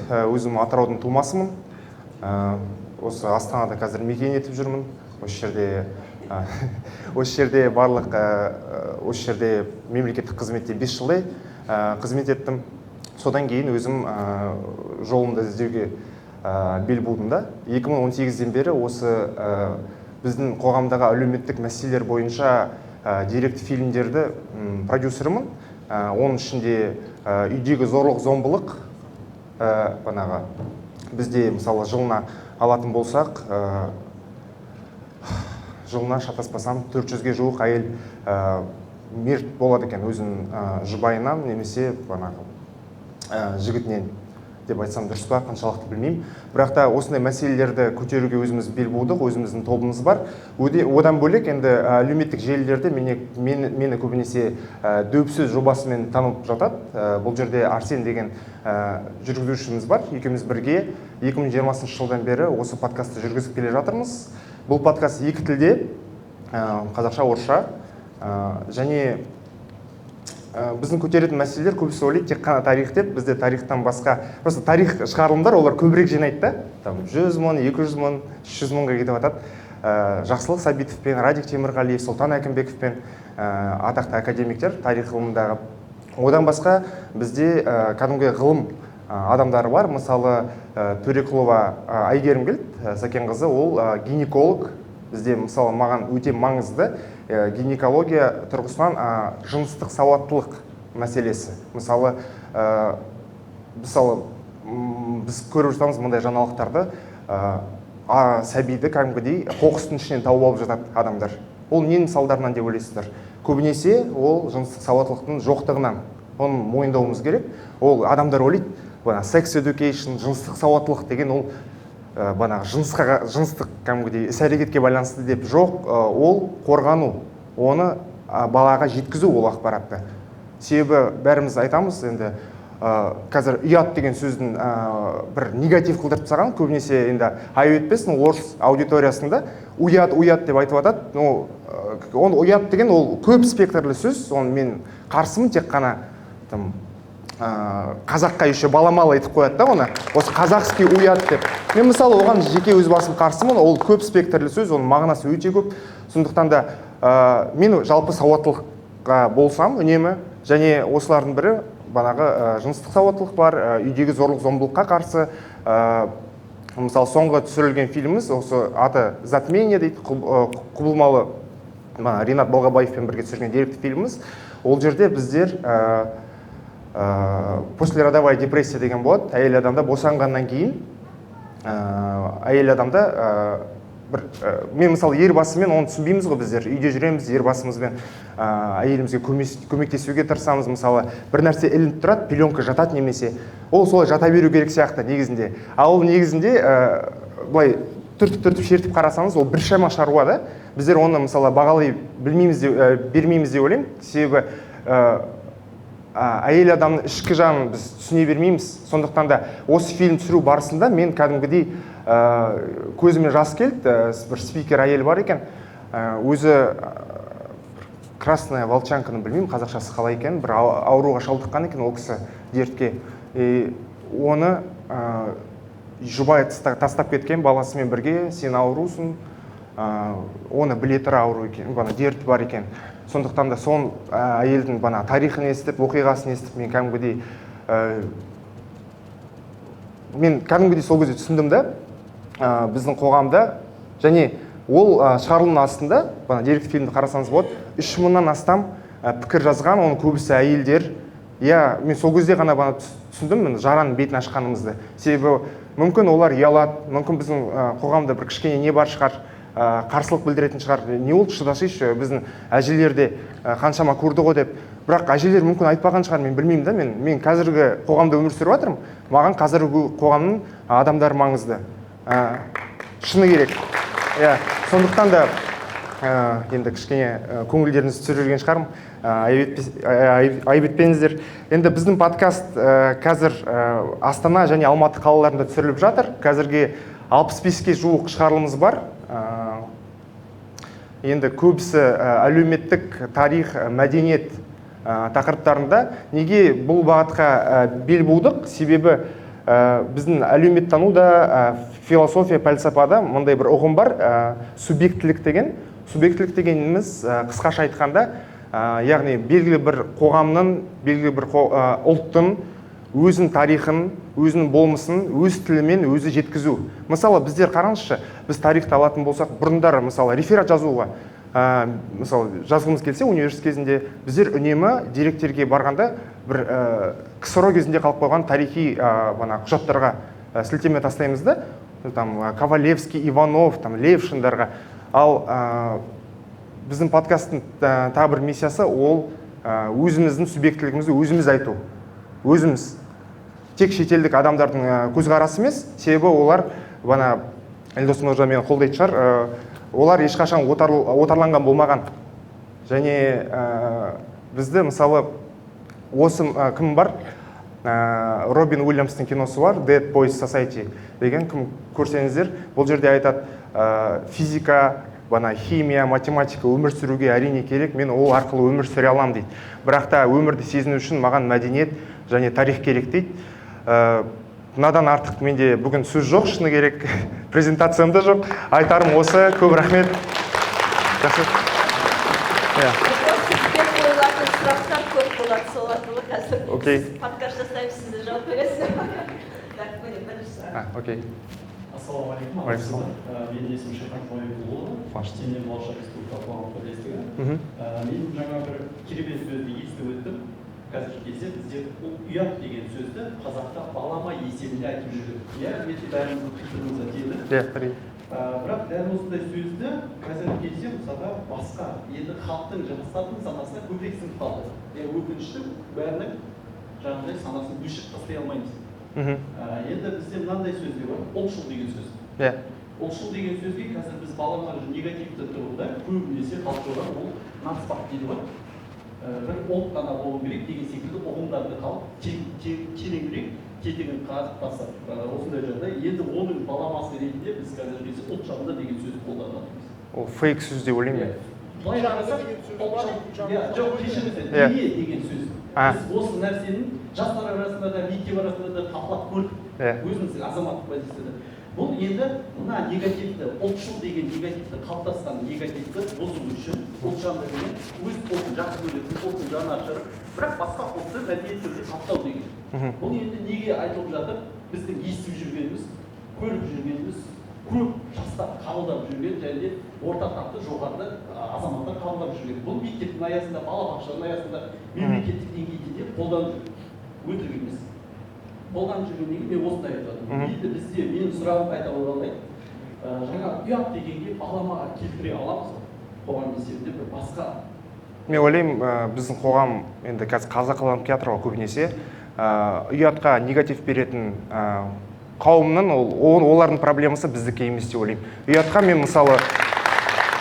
Өзім Атыраудың тумасымын. Осы Астанада қазір мекен етіп жүрмін. Осы жерде осы жерде барлық осы жерде мемлекеттік қызметте 5 жылдай қызмет еттім. Содан кейін өзім жолымды іздеуге бел будым да. 2018-ден бері осы біздің қоғамдағы әлеуметтік мәселелер бойынша деректі фильмдерді продюсерімін. Оның ішінде үйдегі зорлық зомбылық, банағы бізде, мысалы, жылына алатын болсақ, жылына, шатаспасам, 400-ге жуық әйел мерт болады екен өзінің жұбайынан немесе банағы жігітінен деп айтсам дұрыс па, қаншалықты білмеймін. Бірақ та осындай мәселелерді көтеруге өзіміз бел будық, өзіміздің тобымыз бар. Одан бөлек енді әлеуметтік желілерде мені көбінесе «Дөп сөз» жобасымен танып жатады. Бұл жерде Арсен деген жүргізушіміз бар. Екеуміз бірге 2020 жылдан бері осы подкастты жүргізіп келе жатырмыз. Бұл подкаст екі тілде, қазақша, орысша, және біздің көтеретін мәселелер, көбісі ойлайды тек қана тарих деп. Бізде тарихтан басқа, просто тарих шығарылымдар, олар көбірек жинайды да, там 100 000, 200 000, 300 мыңға кетіп жатады. Жақсылық Сәбитовпен, Радик Темірғалиев, Сұлтан Әкімбековпен, атақты академиктер тарих ғылымындағы. Одан басқа бізде кәдімгі ғылым адамдары бар. Мысалы, Төреқұлова Әйгерім келді, Сәкенқызы, ол гинеколог. Бізде, мысалы, маған өте маңызды гинекология тұрғысынан жыныстық сауаттылық мәселесі. Мысалы, біз көріп жатамыз мындай жаңалықтарды: сәбиді кәдімгідей қоқыстың ішінен тауып алып жатады адамдар. Ол ненің салдарынан деп ойлайсыздар? Көбінесе ол жыныстық сауаттылықтың жоқтығынан, оны мойындауымыз керек. Ол адамдар ойлайды, бағана sex education, жыныстық сауаттылық деген ол бағанағы жынысқа, жыныстық кәдімгідей іс әрекетке байланысты деп. Жоқ, ол қорғану, оны балаға жеткізу ол ақпаратты. Себебі бәріміз айтамыз енді, қазір ұят деген сөздің бір негатив қылдырып тастаған көбінесе. Енді айып етпесін, орыс аудиториясында ұят, ұят деп айтып жатады. Но оны, ұят деген ол көп спектрлі сөз, оны мен қарсымын. Тек қана там қазаққа еще баламалы етіп қояды да оны, осы казахский ұят деп. Мен, мысалы, оған жеке өз басым қарсымын. Ол көп спектрлі сөз, оның мағынасы өте көп. Сондықтан да мен жалпы сауаттылыққа болсам үнемі, және осылардың бірі банағы жыныстық сауаттылық бар, үйдегі зорлық зомбылыққа қарсы. Мысалы, соңғы түсірілген фильміміз осы, аты «Затмение» дейді, құбылмалы, мына Ринат Балғабаевпен бірге түсірген деректі фильміміз. Ол жерде біздер послеродовая депрессия деген болады әйел адамда босанғаннан кейін, әйел адамда бір мен, мысалы, ер басымен оны түсінбейміз ғой. Біздер үйде жүреміз, ер басымызбен әйелімізге көмектесуге тырысамыз. Мысалы, бір нәрсе ілініп тұрады, пеленка жатады немесе ол солай жата беру керек сияқты негізінде. Ал ол негізінде былай түртіп түртіп шертіп қарасаңыз, ол біршама шаруа да. Біздер оны, мысалы, бағалай білмейміз деп, бермейміз деп ойлаймын. Себебі әйел адамның ішкі жанын біз түсіне бермейміз. Сондықтан да осы фильм түсіру барысында мен кәдімгідей көзіме жас келді. Бір спикер әйел бар екен, өзі красная волчанканы, білмеймін қазақшасы қалай екен, бір ауруға шалдыққан екен ол кісі, дертке. И оны жұбайы тастап кеткен баласымен бірге, сен аурусың, оны біле тұра ауру екен, бана дерті бар екен. Сондықтан да сол әйелдің бана тарихын естіп, оқиғасын естіп, мен кәдімгідей сол кезде түсіндім да, біздің қоғамда. Және ол шығарылымның астында, бана деректі фильмді қарасаңыз болады, 3000-нан астам пікір жазған, оның көбісі әйелдер. Иә, мен сол кезде ғана бана түсіндім міне жараның бетін ашқанымызды. Себебі мүмкін олар ұялады, мүмкін біздің қоғамда бір кішкене не бар шығар, қарсылық білдіретін шығар, не болды, шыдасайшы, біздің әжелер де қаншама көрді ғой деп. Бірақ әжелер мүмкін айтпаған шығар, мен білмеймін да. Мен қазіргі қоғамда өмір сүріп жатырмын, маған қазіргі қоғамның адамдары маңызды, шыны керек, иә. Сондықтан да енді кішкене көңілдеріңізді түсіріп жіберген шығармын, айып етпеңіздер. Енді біздің подкаст қазір Астана және Алматы қалаларында түсіріліп жатыр. Қазірге 65-ке жуық шығарылымыз бар. Енді көбісі әлеуметтік, тарих, мәдениет тақырыптарында. Неге бұл бағытқа бел будық? Себебі Біздің әлеуметтануда, философия, пәлсапада мындай бір ұғым бар, субъектілік деген. Субъектілік дегеніміз, қысқаша айтқанда, яғни белгілі бір қоғамның, белгілі бір ұлттың өзінің тарихын, өзінің болмысын өз тілімен өзі жеткізу. Мысалы, біздер қараңызшы, біз тарихты алатын болсақ, бұрындары, мысалы, реферат жазуға, мысалы, жазғымыз келсе университет кезінде, біздер үнемі деректерге барғанда бір КСРО кезінде қалып қойған тарихи құжаттарға сілтеме тастаймыз да, там Ковалевский, Иванов, там Левшиндарға. Ал біздің подкасттың тағы бір миссиясы ол өзіміздің субъектілігімізді өзіміз айту. Өзіміз. Тек шетелдік адамдардың көзқарасы емес, себебі олар, бана Елдос мырза мені қолдайтын шығар, олар ешқашан отарланған болмаған. Және бізді, мысалы, осы кім бар? Робин Уильямстың киносы бар, Dead Poets Society деген, кім көрсеңіздер, бұл жерде айтады, физика, бана химия, математика өмір сүруге әрине керек, мен ол арқылы өмір сүре аламын дейді. Бірақ та өмірді сезіну үшін маған мәдениет және тарих керек дейді. Мынадан артық менде бүгін сөз жоқ, шыны керек, презентациям да жоқ. Айтарым осы, көп рахмет. Жақсы. Сізге қойылатын сұрақтар көп болады, сол арқылы қазір Окей. подкаст жасаймыз, сіз де жауап бересіз. Так, міне бірінші сұрақ. Окей. Ассалаумағалейкум. Уағалейкум. Менің есімім Шерхан Құмайбекұлы, Кенен Болашақ Республикалық қоғамдық бірлестігі. Мен жаңа бір керемет сөзді естіп өттім. Қазіргі кезде бізде ұят деген сөзді қазақта балама есебінде айтып жүрдік. Иә, әлбетте бәріміздің қитығымызға тиеді. Иә, әрине. Бірақ дәл осындай сөзді қазіргі кезде мысалға басқа енді халықтың, жастардың санасына көбірек сіңіп қалды. Иә, өкінішті, бәрінің жаңағыдай санасын өшіріп тастай алмаймыз. Енді бізде мынандай сөз де бар, ұлтшыл деген сөз. Ұлтшыл деген сөзге қазір біз балама негативті тұрғыда көбінесе халық жолдары ол нацпақ дейді ғой. Бір ұлт қана болу керек деген секілді ұғымдарды қалып тереңірек кетігін қағып тастап, осындай жағдай. Енді оның баламасы ретінде біз қазіргі кезде ұлт жанында деген сөзді қолданып жатырмыз. Ол фейк сөз деп ойлаймын мен. Былай қарасақ, ұлт жан, жоқ, кешіріңіздер, неге деген сөз. Біз осы нәрсенің жастар арасында да, мектеп арасында да талқылап көрдік. Өзіміздің азаматтық позицияда. Бұл енді мына негативті, ұлтшыл деген негативті, қалыптасқан негативті бұзу үшін ұлт жанды деген өз ұлтын жақсы көретін, ұлтын жаны ашырып, бірақ басқа ұлтты мәдениет түрде таптау деген. Бұл енді неге айтылып жатыр? Біздің естіп жүргеніміз, көріп жүргеніміз, көп жастар қабылдап жүрген және де орта тапты жоғарыда азаматтар қабылдап жүрген. Бұл мектептің аясында, балабақшаның аясында, мемлекеттік деңгейде де қолданып жүр. Өтірік емес. Қолданып жүргеннен кейін мен осындай айтып жатырмын. Енді бізде менің сұрағым қайта оралайын. Жаңа ұят дегенге баламаға келтіре аламыз ба? Қоғам есебінде бір басқа. Мен ойлаймын, біздің қоғам енді қазір қазақыланып келе жатыр ғой көбінесе. Ұятқа негатив беретін қауымның олардың проблемасы біздікі емес деп ойлаймын. Ұятқа мен мысалы,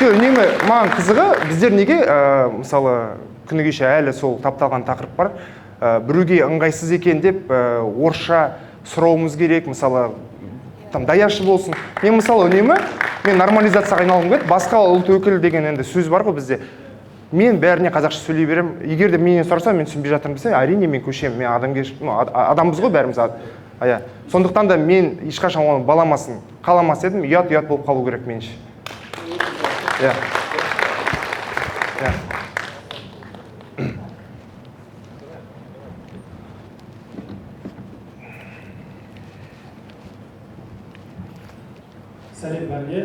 үнемі маған қызығы, біздер неге, мысалы, күні кеше әлі сол тапталған тақырып бар, біреуге ыңғайсыз екен деп, орысша сұрауымыз керек, мысалы, там даяшы болсын. Мен мысалы үнемі, мен нормализацияға айналғым келеді, басқа ұлт өкілі деген енді сөз бар ғой бізде. Мен бәріне қазақша сөйлей беремін. Егер де менен сұраса, мен түсінбей жатырмын десе, әрине мен көшемін. Мен адамгершілік, ну, адамбыз ғой бәріміз. Иә. Сондықтан да мен ешқашан оның баламасын қаламас едім. Ұят, ұят болып қалу керек меніңше. Иә. Иә. Сәлем бәріне,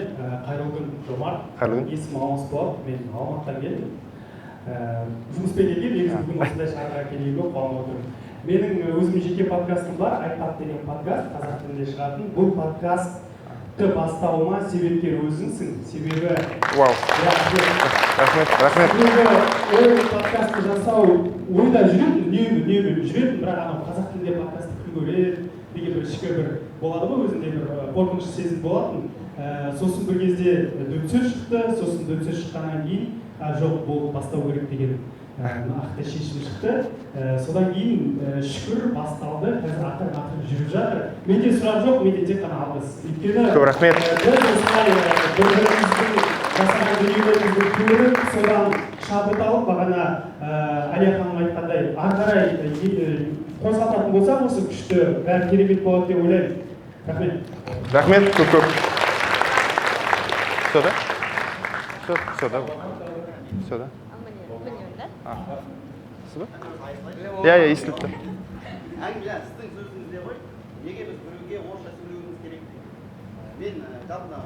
қайырлы күн, Жомарт. Қайырлы күн. Есімім Алмас болады, мен Алматыдан келдім. Жұмыспен келгем, негізі бүгін осындай шараға келгенге қуанып отырмын. Менің өзімнің жеке подкастым бар, Айтпақ деген подкаст, қазақ тілінде шығатын. Бұл подкастты бастауыма себепкер өзіңсің, себебі Вау. Иә, Рахмет, рахмет. Себебі ол подкастты жасау ойда жүретін, үнемі жүретін, бірақ анау қазақ тілінде подкастты кім көреді деген бір ішкі бір болады ғой, өзінде бір қорқыныш сезім болатын. Сосын бір кезде дөп сөз шықты, сосын дөп сөз шыққаннан кейін, жоқ, болып бастау керек деген нақты шешім шықты. Содан кейін шүкір басталды, қазір ақырын-ақырын жүріп жатыр. Менде сұрақ жоқ, менде тек қана алғыс. Өйткені, Көп рахмет. Біз осылай бір-біріміздің жасаған дүниелерімізді көріп, содан шабыт алып, бағана Әлия ханым айтқандай, ары қарай Қозғалтатын болсақ, осы күшті, бәрі керемет болады деп ойлаймын. Рахмет. Рахмет көп көп. Все, да? Все, все, да? Все, да? Сіз ба? Иә, иә, естіліп тұр. Әңгіме сіздің сөзіңізде ғой. Неге біз біреуге орысша сөйлеуіміз керек деген. Мен жалпы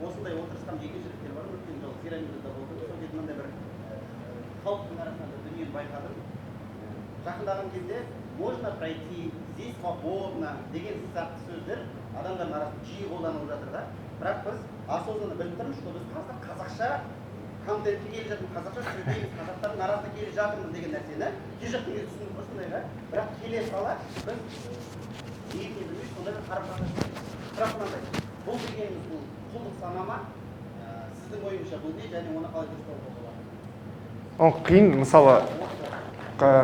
осындай отырысқа екінші рет келіп бармын. Өткен жолы Пирамидада болдым. Сол жерде мынандай бір халықтың арасынан бір дүниені байқадым. Жақындаған кезде «можно пройти», «здесь свободно» деген сияқты сөздер адамдардың арасында жиі қолданылып жатыр да. Бірақ біз осознанно біліп тұрмыз, что біз қазір қазақша контентке келе жатырмыз, қазақша сөйлейміз, қазақтардың арасында келе жатырмыз деген нәрсені кей жақтың кезде түсіндік қой сондайға. Бірақ келе сала біз не екенін білмей сондай бір қарым қатынас. Сұрақ мынандай: бұл дегеніміз бұл құлдық сана ма? Сіздің ойыңызша бұл не және оны қалай дұрыстауға болады? Ол қиын. Мысалы,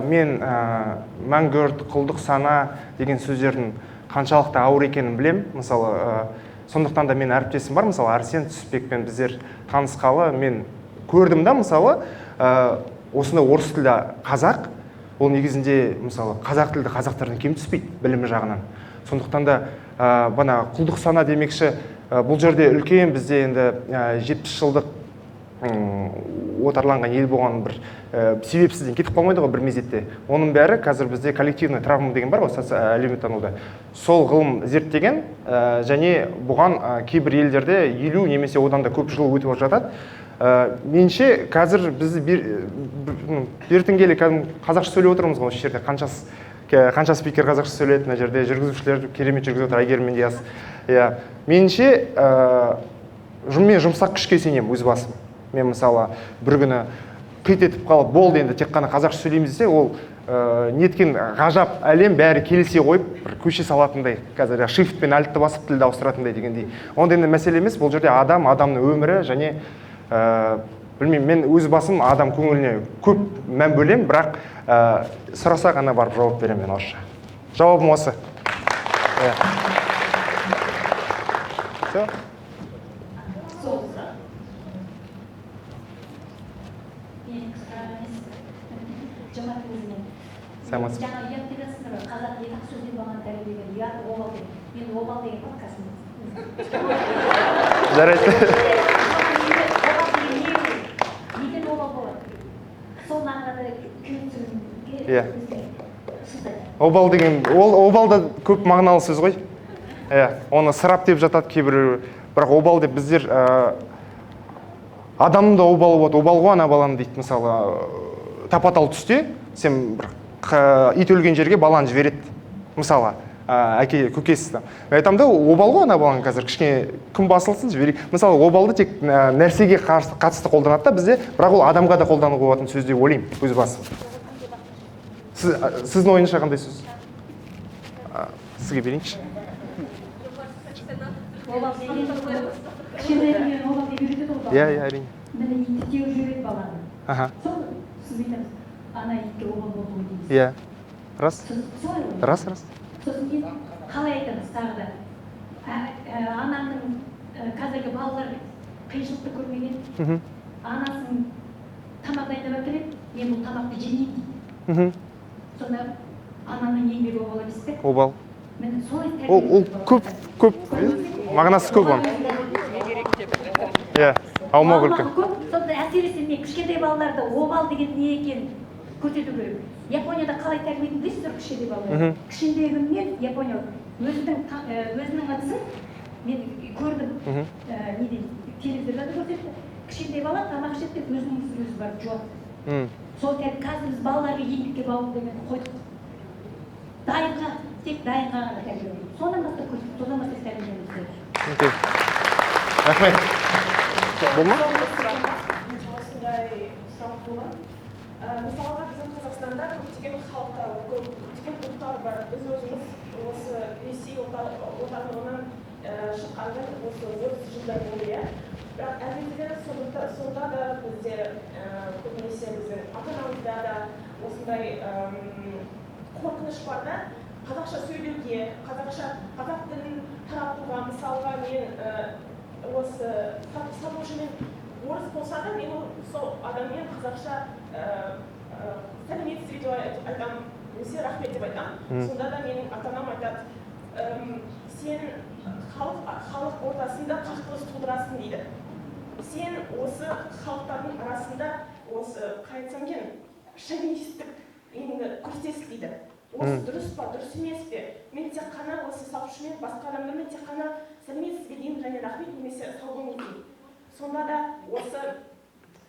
мен мәңгүрт, құлдық сана деген сөздердің қаншалықты ауыр екенін білем. Мысалы, сондықтан да мен әріптесім бар, мысалы, Арсен Түсіпбекпен біздер танысқалы мен көрдім да, мысалы, осындай орыс тілді қазақ, ол негізінде, мысалы, қазақ тілді қазақтардан кем түспейді білімі жағынан. Сондықтан да бана құлдық сана демекші, бұл жерде үлкен бізде енді 70 жылдық отарланған ел болған бір себепсізден кетіп қалмайды ғой бір мезетте. Оның бәрі қазір бізде коллективный травма деген бар ғой әлеуметтануда. Сол ғылым зерттеген, және бұған кейбір елдерде 50 немесе одан да көп жыл өтіп жатады. Меніңше, қазір біз бертін келе кәдімгі қазақша сөйлеп отырмыз ғой осы жерде. Қанша спикер қазақша сөйледі мына жерде, жүргізушілер керемет жүргізіп отыр, Әйгерім мен Диас. Иә, меніңше, мен жұмсақ күшке сенемін өз басым. Мен, мысалы, бір күні қит етіп қалып, болды енді тек қана қазақша сөйлейміз десе, ол неткен ғажап әлем, бәрі келісе қойып бір көше салатындай, қазір shift пен альтты басып тілді ауыстыратындай дегендей. Ондай енді мәселе емес, бұл жерде адам, адамның өмірі және білмеймін, мен өз басым адам көңіліне көп мән бөлемін, бірақ сұраса ғана барып жауап беремін мен орысша. Жауабым осы. Иә. Все? Саламатсыз. Жаңа ұят деп жатсыздар ғой, қазақ екі ақ сөзден болған тәрбиелеген, ұят, обал деп. Мен обал деген подкастым. Жарайды. Обал деген не ол? Неден обал болады? Сол мағынада күйеу түсіруге Иә. сіз айтады. Обал деген, ол обал да көп мағыналы сөз ғой. Иә, оны сырап деп жатады кейбіреулер. Бірақ обал деп біздер, адамның да обалы болады. Обал ғой ана баланы дейді, мысалы, тапа-тал түсте сен бір ит өлген жерге баланы жібереді, мысалы, әке көкесі. Мен айтамын да, обал ғой ана баланың, қазір кішкене күн басылсын жіберейік. Мысалы, обалды тек нәрсеге қатысты қолданады да бізде, бірақ ол адамға да қолдануға болатын сөз деп ойлаймын өз басым. Сіздің ойыңызша қандай сөз? Сізге берейінші. Обал деген кішкентай күннен обал деп үйретеді ғой баланы. Иә, иә, әрине. Міне, итті теуіп жібереді баланы. Аха. Сол сіз айтасыз, ана итке обал болды ғой дейсіз. Иә. Рас. Солай ғой. Рас, рас. Сосын кейін қалай айтамыз тағы да? Ананың, қазіргі балалар қиыншылықты көрмеген. Анасын тамақ дайындап әкеледі, мен бұл тамақты жемеймін дейді. Сонда ананың еңбегі обал емес пе? Обал. Міне, солай Ол тәрбиелеу көп, көп, мағынасы көп оның. Иә, аумағы үлкен. Аумағы көп, сонда әсіресе мен кішкентай балаларды обал деген не екенін көрсету керек. Японияда қалай тәрбиелейтінін білесіздер кішкентай балаларды? Кішкентай күнінен Япония өзінің ыдысын мен көрдім. Неден, телевизорда да көрсетті. Кішкентай бала тамақ ішеді деп өзінің ыдысын өзі барып жуады. Сол қазір біз балаларға еңбекке баулу дегенді қойдық. Дайынға, тек дайынға ғана тәрбиелейміз. Содан бастап көрсетіп, содан бастап тәрбиелеуіміз керек. Окей. Рахмет. Болды ма? Осындай сұрақ болған. Мысалға, біздің Қазақстанда көптеген халықтар, көптеген ұлттар бар. Біз өзіміз осы Ресей отарлығынан шыққаннан осы 30 жылдай болды, иә. Бірақ әлде де сонда да бізде, көбінесе біздің ата-анамызда да осындай қорқыныш бар да, қазақша сөйлеуге, қазақ тілін таратуға. Мысалға, мен осы сатушымен орыс болса да, мен сол адаммен қазақша сәлеметсіз бе деп айтамын. Немесе рахмет деп айтамын. Сонда да менің ата анам айтады, сен халық ортасында қақтығыс тудырасың дейді. Сен осы халықтардың арасында осы, қалай айтсам екен, шовинистік неңді көрсетесің дейді. Осы дұрыс па, дұрыс емес пе? Мен тек қана осы сатушымен, басқа адамдармен тек қана сәлеметсіз бе деймін және рахмет немесе сау болыңыз деймін. Сонда да осы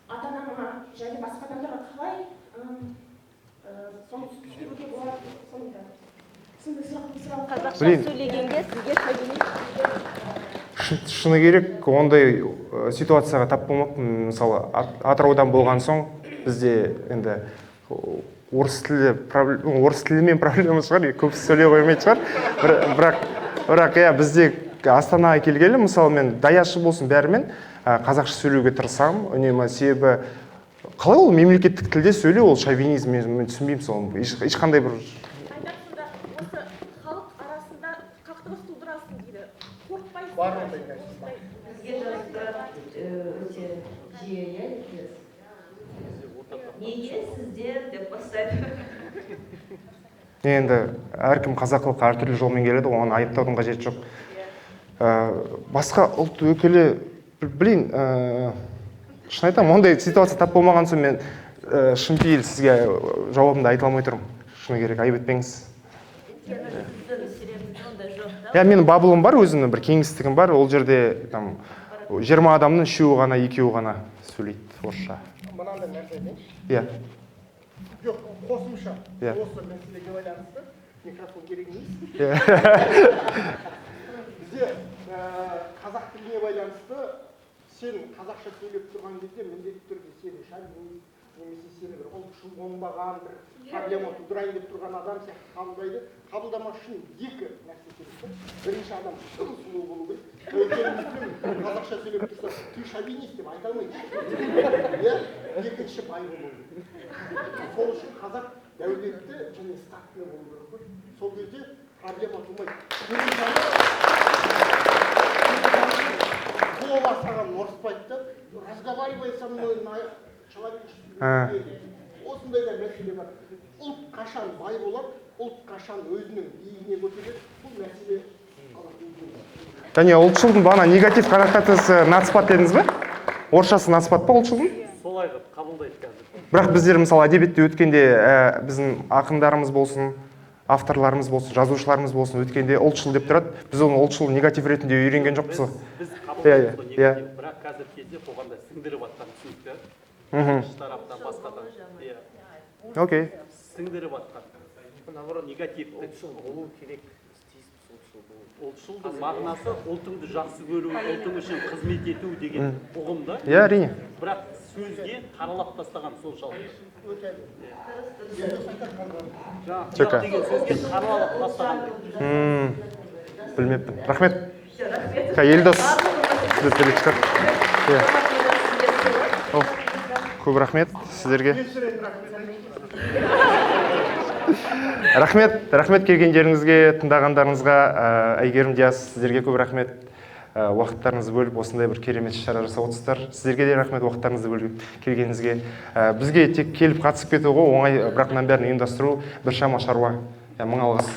ата анама және басқа адамдарға қалай соны түсіндіруге болады, сонда сондай сұрақ. Қазақша сөйлегенге сізге шовинист. Шыны керек, ондай ситуацияға тап болмаппын. Мысалы, Атыраудан болған соң бізде енді орыс тілі, орыс тілімен проблема шығар, көбісі сөйлей қоймайтын шығар. Бірақ иә, бізде Астанаға келгелі, мысалы, мен даяшы болсын, бәрімен қазақша сөйлеуге тырысамын үнемі. Себебі қалай ол мемлекеттік тілде сөйлеу ол шовинизм, мен түсінбеймін соны. Ешқандай бір Айтады сонда, осы халық арасында қақтығыс тудырасың дейді. Қорықпайсың Бар ба? ондай нәрсе, бар. Бізге жазып тұрады өте жиі, иә, неге сіздер деп бастайды. Енді әркім қазақылыққа әртүрлі жолмен келеді ғой, оны айыптаудың қажеті жоқ. Басқа ұлт өкілі, блин, шын айтамын, ондай ситуация тап болмаған соң мен шын пейіл сізге жауабымды айта алмай тұрмын, шыны керек, айып етпеңіз. Өйткені біздің сүремізде ондай жоқ та. Иә, менің баблым бар, өзімнің бір кеңістігім бар, ол жерде там 20 адамның үшеуі ғана, екеуі ғана сөйлейді орысша. Мынандай нәрсе айтайыншы. Иә. Жоқ, қосымша. Иә. Осы мәселеге байланысты микрофон керек емес. Иә. Бізде қазақ тіліне байланысты сен қазақша сөйлеп тұрған кезде міндетті түрде сені шовинист немесе сені бір ұлтшыл, оңбаған, бір проблема тудырайын деп тұрған адам сияқты қабылдайды. Қабылдамас үшін екі нәрсе керек та. Бірінші, адам тым сұлу болу керек. Өйткені білемін, қазақша сөйлеп тұрса, ты шовинист деп айта алмайды, иә. Екінші, бай болу керек. Сол үшін қазақ дәулетті және статный болу керек қой, сол кезде проблема тумайды. Вова саған ұрыспайды да, разговаривай со мной на человеческом языке. Осындай да мәселе бар. Ұлт қашан бай болады, ұлт қашан өзінің биігіне көтереді, бұл мәселе қазақтың өзінде. Және ұлтшылдың бағана негатив коннотациясы нацпат дедіңіз бе? Орысшасы нацпат па ұлтшылдың? Солай қылып қабылдайды қазір. Бірақ біздер, мысалы, әдебиетте өткенде біздің ақындарымыз болсын, авторларымыз болсын, жазушыларымыз болсын, өткенде ұлтшыл деп тұрады. Біз оны ұлтшыл негатив ретінде үйренген жоқпыз ғой. Біз Иә, қабылдаймыз ғой иә. негатив, бірақ қазіргі кезде қоғамда сіңдіріп жатқан түсінік та тараптан, басқадан, иә. Сіңдіріп жатқан Наоборот, негативті. Ұлтшыл болу керек, біз тиіспіз ұлтшыл болу. Ұлтшылдың мағынасы ұлтыңды жақсы көру, ұлтың үшін қызмет ету деген ұғым да. Иә, әрине. Бірақ сөзге қаралап тастаған соншалықты. Өте Жаңағы Чека. ұят деген сөзге қаралап тастаған. Білмеппін, рахмет. Рахмет. Елдос сізді сөйлеп шығар, иә. О, көп рахмет сіздерге, рахмет, рахмет келгендеріңізге, тыңдағандарыңызға. Әйгерім, Диас, сіздерге көп рахмет. Уақыттарыңызды бөліп, осындай бір керемет іс шара жасап отырсыздар. Сіздерге де рахмет уақыттарыңызды бөліп келгеніңізге. Бізге тек келіп қатысып кету ғой оңай, бірақ мынаның бәрін ұйымдастыру біршама шаруа. Иә, мың алғыс.